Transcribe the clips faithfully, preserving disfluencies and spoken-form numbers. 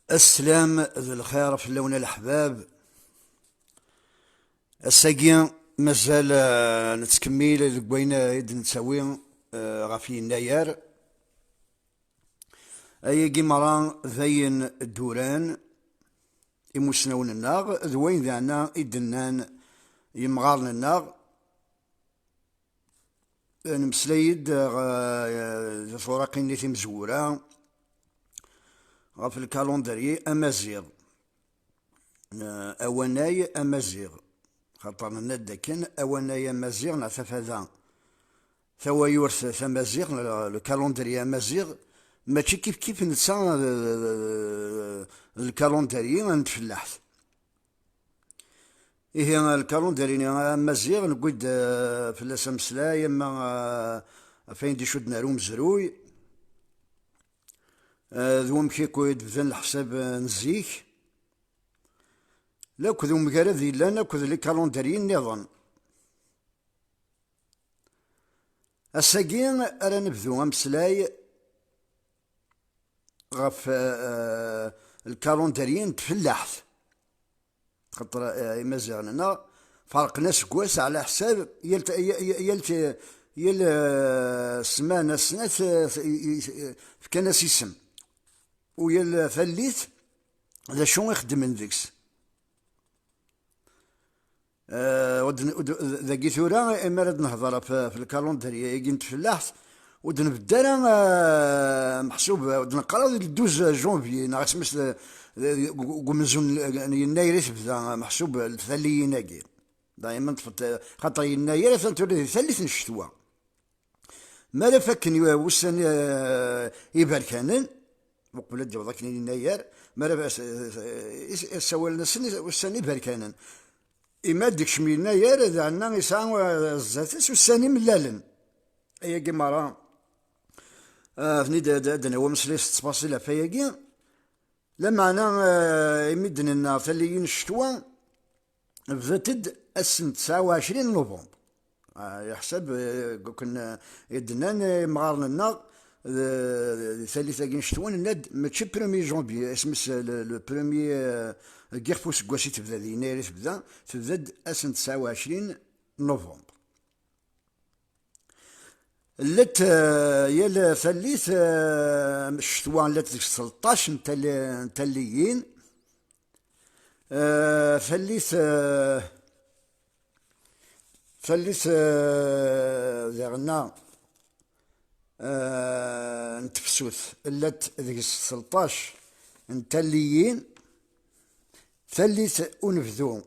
Aslam d lxir fell-awen a leḥbab. Ass-agi mazal, eh, nettkemmil deg wayen, eh, i d-nettawi, eh, ɣef yennayer. Ayagi merra d ayen d-uran imusnawen-nneɣ, d wayen daɛna i d-nnan yimɣaren-nneɣ. Nemmeslay-d, eh, ɣ-, eh, turaqin-nni timezwura ɣef lkalendri amaziɣ, eh, awanay amaziɣ, xaṭer nenna-d dakken awanay amaziɣ neɣ tafada tawayurt tamaziɣt, le, le calendrier amaziɣ, mačči kif kif netta, eh, d lkalendri n tfellaḥt. Ihi, lkalendri-nni amaziɣ, newwi-d, eh, fell-as ameslay, ama, eh, ɣef wayen d-icudden ar umezruy, eh, d wamek akk i d-bdan leḥsab, eh, n zik, lakk d umgarad yellan akked likalendriyen nniḍen. Ass-agi ara nebdu ameslay ɣef, eh, lkalendriyen n tfellaḥt. Xaṭer, eh, imaziɣen-nneɣ ferqen aseggas ɛla ḥsab yal t-, y-, y-, yal t-, yal, eh, ssmana snat, eh, t-, i-, i-, fkan-as isem. U yal tallit d acu i xeddmen deg-s. Eh, ur d-, ur d-, dagi tura, imi ara d-nehḍer ɣef, ɣef lkalendrier-agi n tfellaḥt, ur d-nbedd ara, eh, meḥsub, ur d-neqqar ara di le douze janvier, neɣ asmi s-, deg umenzu n, n yennayer i tebda, meḥsub, talliyin-agi. Dayma ṭṭfet, xaṭer yennayer atan tura di tallit n ccetwa. Mi ara fakken i-, wussan, eh, iberkanen, uqbel ad d-yaweḍ akken yennayer, mi ara as-, as-, as-, ssawalen-asen wussan iberkanen. Imi ad d-ikcem yennayer, daɛna yesɛa, eh, zdat-s ussan imellalen. Ayagi merra, eh, ad ten-id-, ad, ad d-nawi ameslay s ttfaṣil ɣef wayagi. Lameɛna, eh, imi d-nenna talliyin n ccetwa, bdant-d ass n tesɛa u ɛecrin novembre. Ah, yeḥsab, eh, deg wakken, eh, i d-nnan, eh, imɣaren-nneɣ, eh, di tallit-agi n ccetwa, nenna-d mačči premier janvier, asmi s-, le, le premier, eh, deg yixef useggas i tebda, di yennayer i tebda, tebda-d ass n tesɛa u ɛecrin novembre. Llant, eh, yal tallit, eh, ccetwa llant deg-s tleṭṭac n tal-, n talliyin. Eh, tallit, eh, tallit, eh, diɣenna, eh, n tefsut, llant deg-s tleṭṭac n talliyin. Tallit unebdu,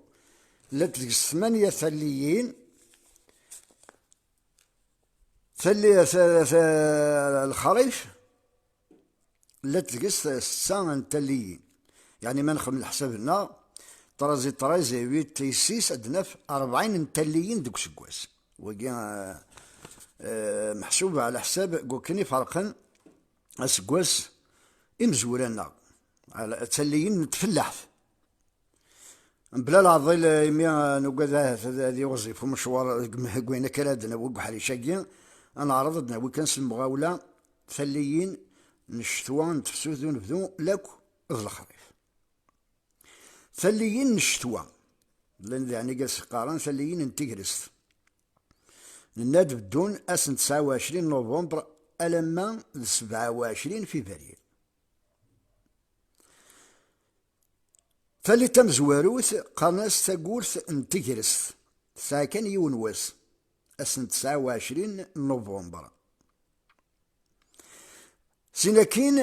llant deg-s tmanya talliyin. Talli-, ta-, ta-, lexrif, llant deg-s setta n talliyin. Yeɛni, ma nexdem leḥsab-nneɣ, treize et treize et huit et six, ad d-naf rebɛin n talliyin deg useggas. Wagi, eh, eh, meḥsub ɛla ḥsab n wakken i ferqen aseggas imezwura-nneɣ. Ɛla, talliyin n tfellaḥt. Mebla leɛḍil, imi, ah, nugad ahat ad, ad yiɣzif umecwar deg, deg wayen akka ara d-nawi deg uḥric-agi, ad neɛreḍ ad d-nawi kan s lemɣawla talliyin n ccetwa, n tefsut d unebdu, lakk d lexrif. Talliyin n ccetwa, llan diɛni gar-s qqaren talliyin n tegrest. Nenna-d beddun ass n tesɛa u ɛecrin novembre alamma d sebɛa u ɛecrin février. Tallit tamezwarut qqaren-as tagurt n tegrest, tesɛa kan yiwen wass, ass n tesɛa u ɛecrin novembre. Sin akkin,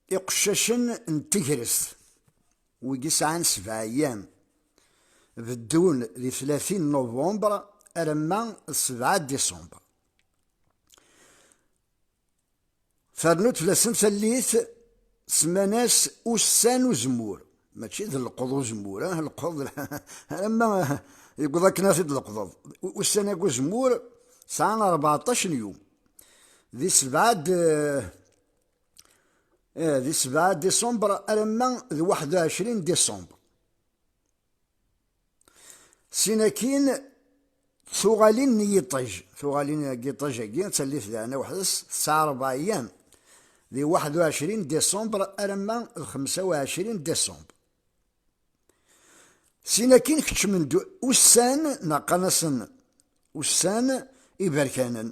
iqeccacen n tegrest, wigi sɛan sebɛa ayyam, beddun di tlatin novembre alamma d sebɛa diṣembre. Ternu-d fell-asen tallit, semman-as ussan uzemmur. Mačči d leqḍ uzemmur, ah, leqḍ, alamma yewweḍ akken ad t-id-leqḍeḍ. U-, ussan-agi uzemmur sɛan rbeɛṭac n yum. Di sebɛa d-, eh, eh, di sebɛa diṣember alamma d waḥed u ɛecrin diṣember. Sin akkin, tuɣalin n yiṭij. Tuɣalin n yiṭij-agi, d tallit daɛna weḥd-s, tesɛa rebɛa ayyam. di waḥed u ɛecrin décembre alamma d xemsa u ɛecrin décembre. Sin akin keččmen-d ussan, neɣ qqaren-asen ussan iberkanen,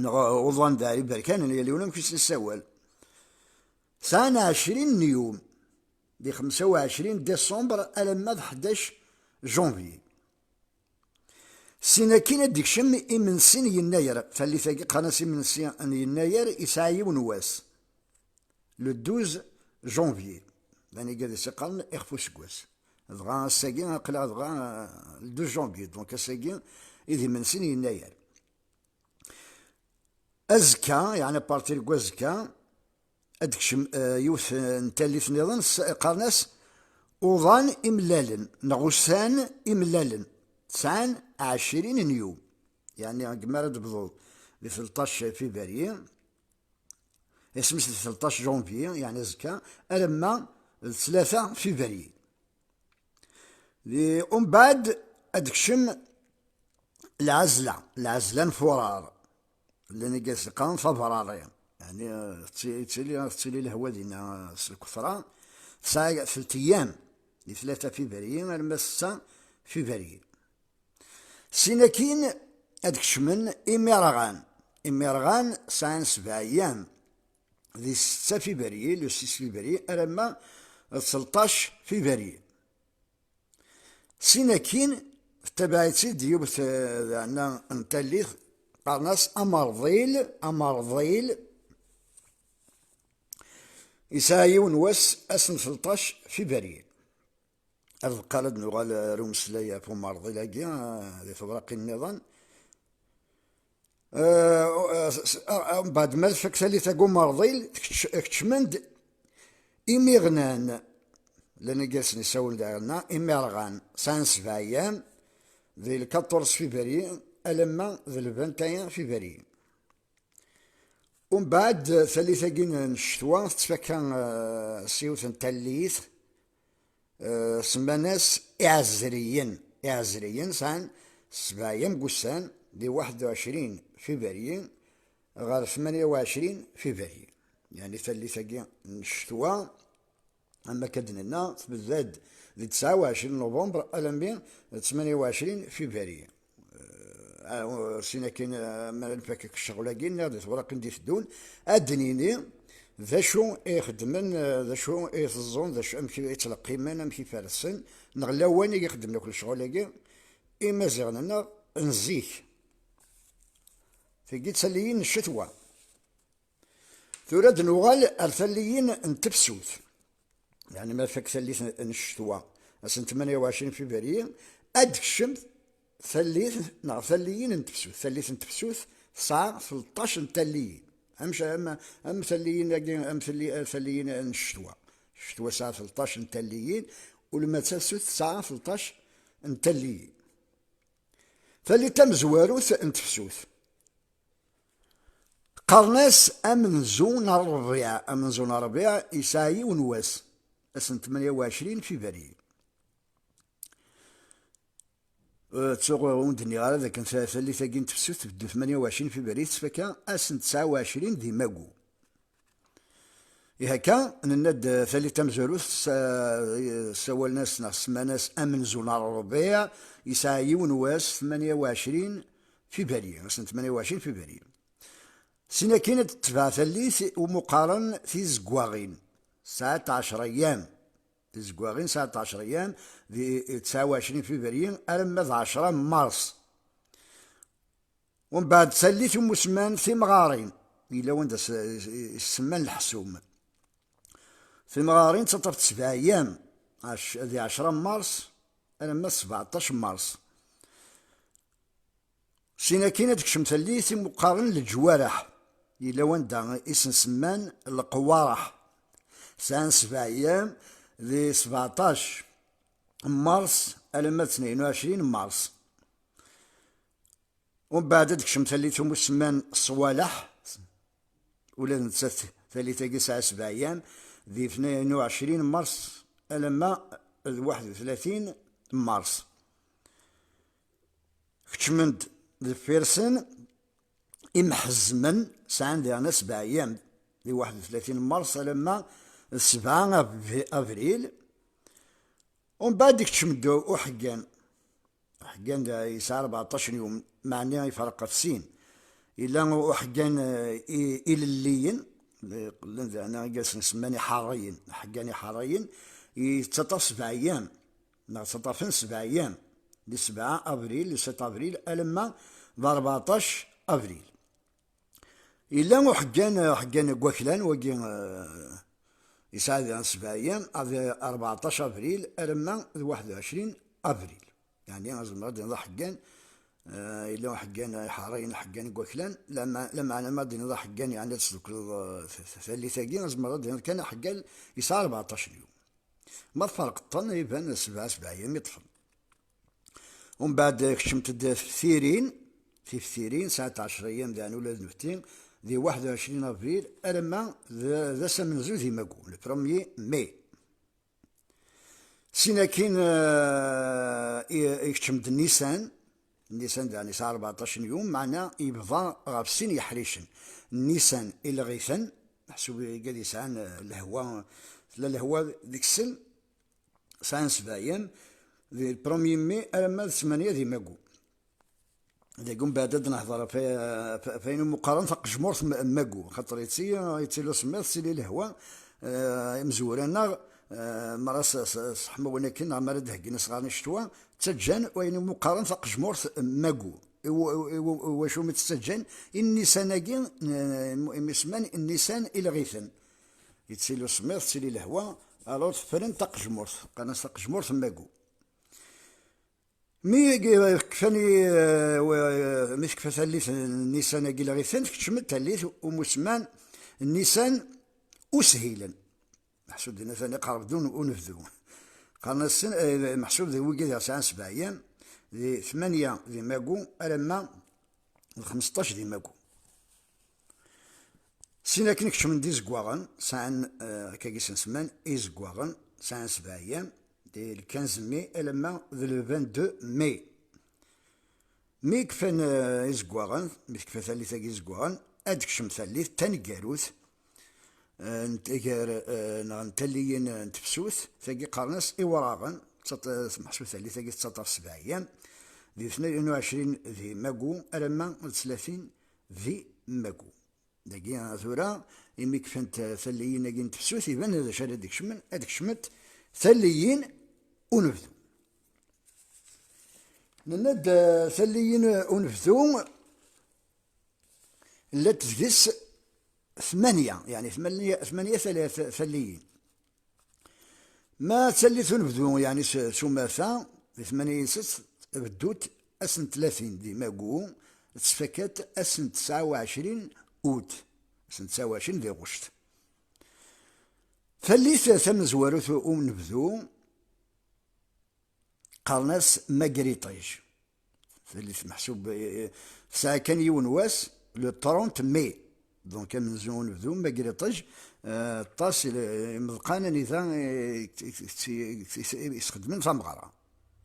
neɣ uḍan d iberkanen, yal yiwen amek i s-nessawal. Sɛan ɛecrin n yum, di xemsa u ɛecrin décembre alamma d ḥdac janvier. Sin akin ad d-ikcem imensi n yennayer. Tallit-agi qqaren-as imensi n yennayer, yesɛa yiwen wass, le douze janvier. D anigad i s-iqqaren ixef useggas. Dɣa ass-agi aql-aɣ dɣa, euh, le douze janvier. Donc ass-agi i d imensi n yennayer. Azekka, yeɛni à partir n wazekka, ad d-tekcem, euh, yiwet, euh, n tallit nniḍen, s-, qqaren-as uḍan imellalen, neɣ ussan imellalen. Sɛan ɛecrin n yum. Yeɛni, deg mi ara d-tebduḍ di tleṭṭac février, isem-is di tleṭṭac janvier, yeɛni azekka, alamma d tlata février. Di, umbeɛd ad d-tekcem lɛezla, lɛezla n furar. Llan igaz qqaren tabrari. Yeɛni, eh, tetti-, tettili, tettili lehwa dinna, eh, s lketṛa. Tesɛa telt ayyam, di tlata février arma d setta février. Sin akin ad kecmen imirɣan. Imirɣan sɛan sebɛa ayyam, di setta février, le six février, alamma d tleṭṭac février. Sin akin, tettabaɛ-itt-id yiwet, eh, daɛna n tallit, qqaren-as amerḍil, amerḍil, yesɛa yiwen wass, ass n tleṭṭac février. Ar deqqal ad nuɣal ar umeslay ɣef umerḍil-agi, eh, di tebraqin nniḍen. Eh, eh, s-, s-, ah, ah, mbeɛd ma tfak tallit-agi umerḍil, kečč-, keččmen-d imiɣnan, llan iggasen isawlen daɣenna, imirɣan, sɛan sebɛa ayyam, di le quatorze février, alamma d le vingt et un février. Umbeɛd, tallit-agi n ccetwa, tettfakka, eh, s yiwet n tallit, eh, semman-as Iɛezriyen. Iɛezriyen sɛan sebɛa ayyam n wussan, di waḥed u ɛecrin février ɣer tmanya u ɛecrin février. Yeɛni tallit-agi n ccetwa, am akka d-nenna, tebda-d di tesɛa u ɛecrin novembre alammi d tmanya u ɛecrin février. Eh, ah, sin akin, eh, mi ara nfak ccɣel-agi, nniɣ di tewraqin d-iteddun, ad d-nini d acu i xeddmen, eh, d acu i teẓẓun, d acu, amek i ttleqqimen, amek i fersen, neɣ lawan i xeddmen akk lecɣal-agi, imaziɣen-nneɣ n zik. Tigi d talliyin n ccetwa. Tura ad nuɣal ar talliyin n tefsut. Yeɛni ma tfak tallit n, n ccetwa, ass n tmanya u ɛecrin février, ad d-tekcem tallit, neɣ talliyin n tefsut. Tallit n tefsut tesɛa tleṭṭac n talliyin. Am ca-, am, am talliyin-agi, am talli-, talliyin n ccetwa. Ccetwa tesɛa tleṭṭac n talliyin, ulma d tafsut tesɛa tleṭṭac n talliyin. Tallit tamezwarut n tefsut. Qqaren-as amenzu n ṛṛbiɛ. Amenzu n ṛṛbiɛ yesɛa yiwen wass, ass n tmanya u ɛecrin février. Eh, ttuɣ ur d-nniɣ ara dakken ta-, tallit-agi n tefsut tbeddu tmanya u ɛecrin février, tettfaka ass n tesɛa u ɛecrin di Magu. Ihi akka, nenna-d, eh, tallit tamezwarut, sa-, ssawalen-as neɣ semman-as amenzu n ṛṛbiɛ, yesɛa yiwen wass, tmanya u ɛecrin février, ass n tmanya u ɛecrin février. Sin akin ad tetbeɛ tallit umi qqaren tizeggaɣin. Sɛant ɛecra ayyam. Tizeggaɣin sɛant ɛecra ayyam, di tesɛa u ɛecrin février arma d ɛecra mars. Umbeɛd tallit umusman timɣarin, yella wanda s-, s-, semman leḥsum. Timɣarin ttaṭṭaft sebɛa ayyam, ɛec-, di ɛecra mars arma d sbeɛṭac mars. Sin akin ad tekcem tallit umi qqaren leǧwareḥ, yella wanda i sen-semman leqwareḥ. Sɛan sebɛa ayyam, di sbeɛṭac mars alamma d tnayen u ɛecrin mars. Umbeɛd ad tekcem tallit umi semman ṣwalaḥ, ula d nettat tallit-agi tesɛa sebɛa ayyam, di tnayen u ɛecrin mars alamma d waḥed u tlatin mars. Kecmen-d deffir-sen imḥezmen, sɛan diɣen asbeɛyam. di waḥed u tlatin mars alamma d sebɛa av-, avril. Umbeɛd ikcem-d uḥeggan. Uḥeggan da yesɛa rbeɛṭac n yum, meɛna iferq ɣef sin. Yella uḥeggan, eh, i-, ilelliyen, eh, qellen daɛna i asen-semman iḥerriyen, uḥeggan iḥerriyen, yettaṭṭaf sebɛa ayyam, neɣ ttaṭṭafen sebɛa ayyam, di sebɛa avril, le sept avril, alamma d rbeɛṭac avril. Yella uḥeggan, uḥeggan n waklan, wagi, eh, yesɛa diɣen sebɛa ayyam, ad rbeɛṭac avril, alamma d waḥed u ɛecrin avril. Yeɛni, azemmer ad d-iniḍ aḥeggan, eh, yella uḥeggan iḥerriyen, aḥeggan n waklan, lama-, lameɛna ma d-iniḍ aḥeggan, yeɛni ad tesdukleḍ, eh, t-, t-, tallit-agi, azemmer ad d-iniḍ kan aḥeggan yesɛa rbeɛṭac n yum. Ma tferqeḍ-ten, iban sebɛa, sebɛa ayyam i ṭṭfen. Umbeɛd kecment-d teftirin, tiftirin, sɛant ɛecra ayyam, daɛni ula d nutni, di waḥed u ɛecrin avril, alamma d, d ass amenzu di Magu, le premier mai. Sin akin, eh, i-, ikeččem-d Nisan, Nisan daɛni yesɛa rbeɛṭac n yum, meɛna yebḍa ɣef sin yeḥricen. Nisan ilɣ-iten, meḥsub igad yesɛan, eh, lehwa, tella lehwa deg-sen, sɛan sebɛa ayyam, di le premier mai alamma d ttmanya di Magu. Dagi umbeɛd ad nehḍer ɣef, ɣef, ɣef ayen umi qqaren taqejmurt m-, n Magu, xaṭer yetti-, yettili usemmiḍ, tettili lehwa, eh, imezwura-nneɣ, eh, mi ara s-, s-, seḥmawen akken, neɣ mi ara d-heggin asɣar n ccetwa, ttaǧǧan wayen umi qqaren taqejmurt n Magu. I w-, i w-, i wacu mi tt-ttaǧǧan? I nnisan-agi, eh, imi semman nnisan ilɣ-iten. Yettili usemmiḍ, tettili lehwa, alors ffren taqejmurt, qqaren-as taqejmurt n Magu. Mi kfan i, eh, w-, mi tekfa tallit n Nisan-agi ilɣ-iten, tekcem-d tallit umusman n Nisan ushilen. Meḥsub dinna tani qerb-d un-, unebdu. Qqaren-asen, eh, meḥsub d wigi di sɛan sebɛa ayyam, di tmanya di Magu, alamma d xmesṭac di Magu. Sin akken kecmen-d izeggaɣen, sɛan, eh, akkagi sen-semman izeggaɣen, sɛan sebɛa ayyam, di le quinze mai alamma d le vingt-deux mai. Mi kfan, eh, izeggaɣen, mi tekfa tallit-agi izeggaɣen, ad d-tekcem tallit taneggarut, eh, n t-, gar, eh, neɣ n talliyin, eh, n tefsut, tagi qqaren-as iwraɣen, tettaṭ-, meḥsub tallit-agi tettaṭṭaf sebɛa ayyam, di tnayen u ɛecrin di Magu alamma d tlatin di Magu. Dagi, tura, imi kfant talliyin-agi n tefsut, iban d acu ara d-kecmen, ad kecment talliyin unebdu. Nenna-d, eh, talliyin unebdu, llant deg-s tmanya, yeɛni tmanya, tmanya tal-, talliyin. Ma d tallit unebdu, yeɛni s, s umata, di tmanya yis-s, beddut ass n tlatin di Magu, tettfakkat ass n tesɛa u ɛecrin ut, ass n tesɛa u ɛecrin di ɣuct. Tallit tamezwarut unebdu, qqaren-as Magriṭij. Tallit meḥsub, eh, tesɛa kan yiwen wass, le trente mai. Donc, amenzu unebdu, Magriṭij, eh, aṭas i le-, imeḍqan anida, eh, i, i, i, i, i, isxedmen tameɣra.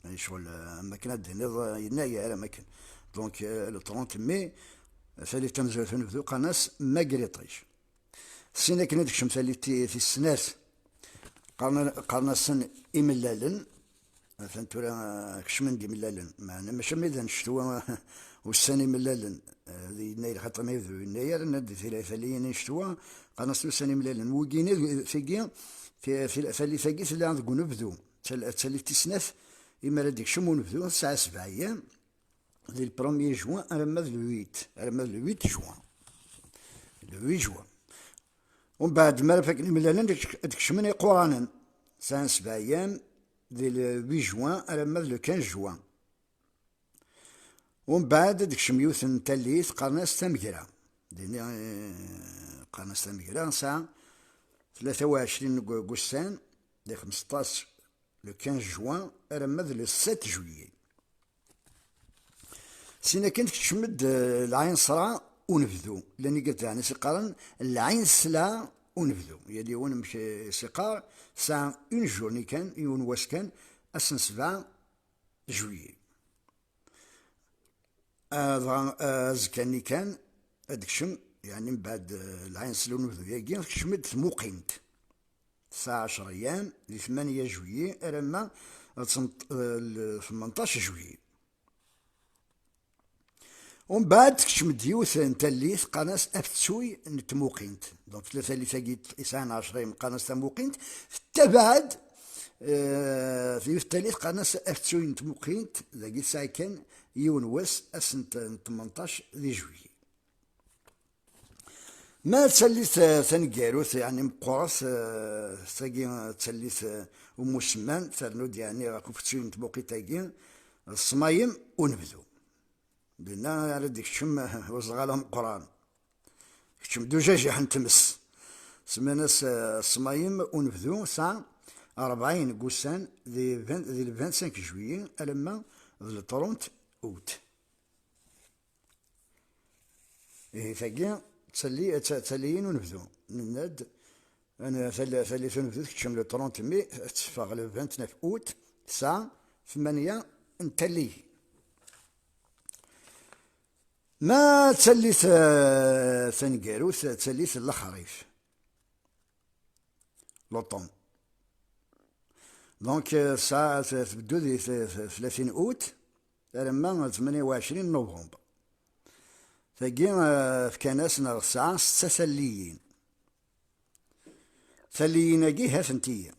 Yani, ccɣel, eh, am akken ad d-tiniḍ, eh, yennayer, am akken. Donc, eh, le trente mai, tallit tamezwarut unebdu, qqaren-as Magriṭij. Sin akken ad d-tekcem tallit ti-, tis snat, qqaren-, qqaren-asen imellalen. Atan tura, eh, kecmen-d imellalen. Meɛna mačči ma d ccetwa ussan imellalen, eh, di yennayer, xaṭer ma yebdu yennayer, nna-d di tila-, talliyin n ccetwa, qqaren-asen ussan imellalen. Wigini, tigi, ti-, ti-, tallit-agi tella deg unebdu. Tal-, tallit tis snat, imi ara d-ikcem unebdu, tesɛa sebɛa ayyam. Di le premier juin alamma d le huit, alamma d le huit juin. Le huit juin. Umbeɛd, mi ara fakken imellalen, ad k-, ad kecmen iquranen. Sɛan sebɛa ayyam, di le huit juin alamma d le quinze juin. Umbeɛd, ad kecmen yiwet n tallit, qqaren-as tamegra. Dini, eh, qqaren-as tamegra, nesɛa tlata u ɛecrin n wussan, di xmesṭac, le quinze juin, alamma d le sept juillet. Sin akin tekcem-d, eh, lɛinṣra unebdu. Llan igad daɛni s-iqqaren lɛinṣla unebdu. Yal yiwen amek, eh, s-iqqar, tesɛa une journée kan, yiwen wass kan, ass n sebɛa juillet. Ah, dɣa, ah, azekka-nni kan, ad d-tekcem Yeɛni mbeɛd, eh, lɛinṣel unebdu-agi, tekcem-d tmuqint. Tesɛa ɛecra yyam, di tmanya juillet alamma d tmeṭ-, eh, l-, tmenṭac juillet. Umbeɛd tekcem-d yiwet n tallit, qqaren-as afettuy n tmuqint. Donc, tella tallit-agi yesɛan ɛecra yyam, qqaren-as tamuqint. Tettabaɛ-d, eh, yiwet n tallit, qqaren-as afettuy n tmuqint, dagi tesɛa kan yiwen wass, ass n t-, n tmenṭac di juillet. Ma d tallit, eh, taneggarut, yeɛni meqqret, eh, tagi d tallit, eh, umusemman, ternu-d yeɛni ɣef ufettuy n tmuqint-agi, d ṣṣmayem unebdu. Dinna ara d-ikcem, eh, uẓɣal ameqqran. Keččem d ujajiḥ n tmes. Semman-as, eh, ṣṣmayem unebdu, tesɛa rebɛin n wussan, di vingt, di le vingt-cinq juillet alamma d le trente août. Ihi tagi d talli-, d ta-, d talliyin unebdu. Nenna-d, an-, tal-, tallit unebdu tekcem le trente mai, teffeɣ le vingt-neuf août, tesɛa tmanya n talliyin. Ma d tallit, eh, taneggarut, d tallit n lexrif. L'automne. Donc, euh, tesɛa, t-, tbeddu di t-, t-, tlatin août, alamma tmanya u ɛecrin novembre. Tagi, euh, fkan-as neɣ tesɛa setta talliyin. Talliyin-agi, ha-tent-iyi.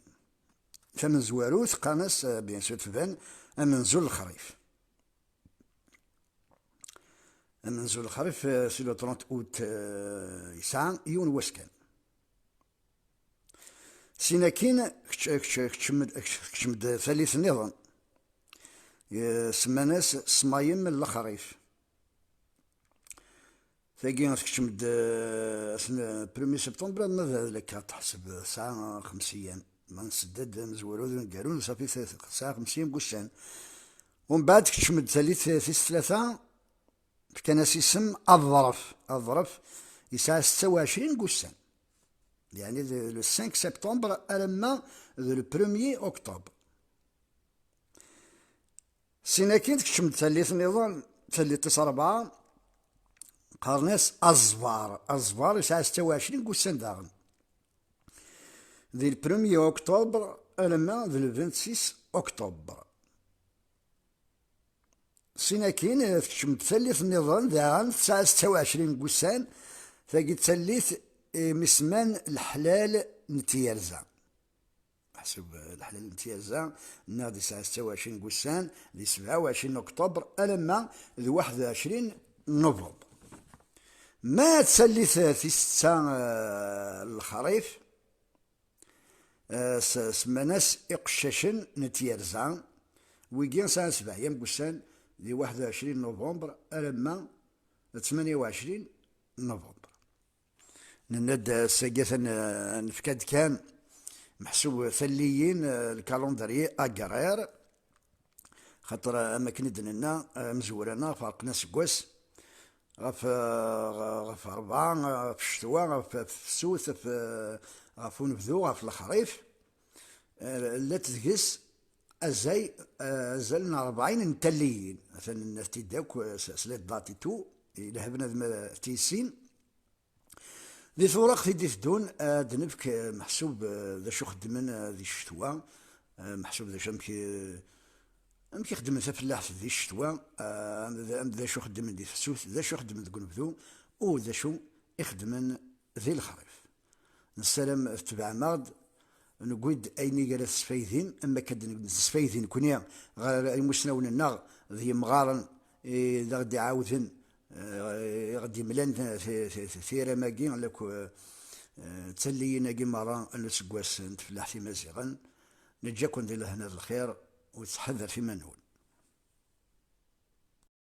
Tamenzwarut, qqaren-as, euh, bien sûr, tban amenzu n lexrif. Amenzu n lexrif, euh, si le trente août, euh, yesɛa yiwen wass kan. Sin akin, kečč-, kečč-, keččem-, keččem-d tallit nniḍen. Eh, semman-as ṣṣmayem n lexrif. Tagi tekcem-d, eh, ass n premier septembre, ma d, d akka teḥseb tesɛa xemsa yyam. Ma nsedda-d amezwaru d uneggaru, safi tesɛa xemsa yyam n wussan. Umbeɛd tekcem-d tallit tis tlata, fkan-as isem Aḍref. Aḍref yesɛa setta u ɛecrin n wussan. Yeɛni d le cinq septembre alamma d le premier octobre. Sin akin tekcem-d tallit nniḍen, tallit tis rebɛa, qqaren-as Aẓbar. Aẓbar yesɛa setta u ɛecrin n wussan daɣen. Di le premier octobre alamma d le vingt-six octobre. Sin akin, eh, tekcem-d tallit nniḍen, daɣen tesɛa setta u ɛecrin n wussan, tagi d tallit, eh, mi semman leḥlal n tyerza. Ḥseb, eh, leḥlal n tyerza, nniɣ-d yesɛa setta u ɛecrin n wussan, di sebɛa u ɛecrin n octobre, alamma d waḥed u ɛecrin n novembre. Ma d tallit, eh, tis setta, eh, n lexrif, Eh, s-, semman-as iqeccacen n tyerza, wigi sɛan sebɛa yyam n wussan, di waḥed u ɛecrin novembre alamma d tmanya u ɛecrin novembre. Nenna-d, eh, ass-agi atan, eh, nefka-d kan meḥsub talliyin, eh, le calendrier agraire, Xaṭer, am akken i d-nenna, amezwura-nneɣ ferqen aseggas ɣef, ɣef rebɛa, ɣef ccetwa, ɣef, ɣef tefsut, ɣef, ɣef unebdu, ɣef lexrif. Llant deg-s azay, azal n rebɛin n talliyin. Atan nna-t-id akk s, s les dates et tout, ilehben ad ma t-yissin. Di tewraqt i d-iteddun, ad d-nefk, eh, meḥsub, eh, d acu xeddmen, eh, di ccetwa, eh, meḥsub d acu amek, eh, amek i xeddmen tafellaḥt di ccetwa, eh, am d, am d acu xeddmen di tefsut, d acu xeddmen deg unebdu, u d acu i xeddmen di lexrif. Nessaram tetbeɛem-aɣ-d, newwi-d ayen i ara tesfaydim, am akka d-, nesfaydi nekni ɣer imusnawen-nneɣ d yemɣaren i d aɣ-d-iɛawden, eh, i ɣ-d-imlan ti-, ti-, ti-, tiram-agi, lakk, eh, d talliyin-agi merra n useggas n tfellaḥt imaziɣen. Neǧǧa-ken di lehna d lxir, u ttḥadaret iman-nwen.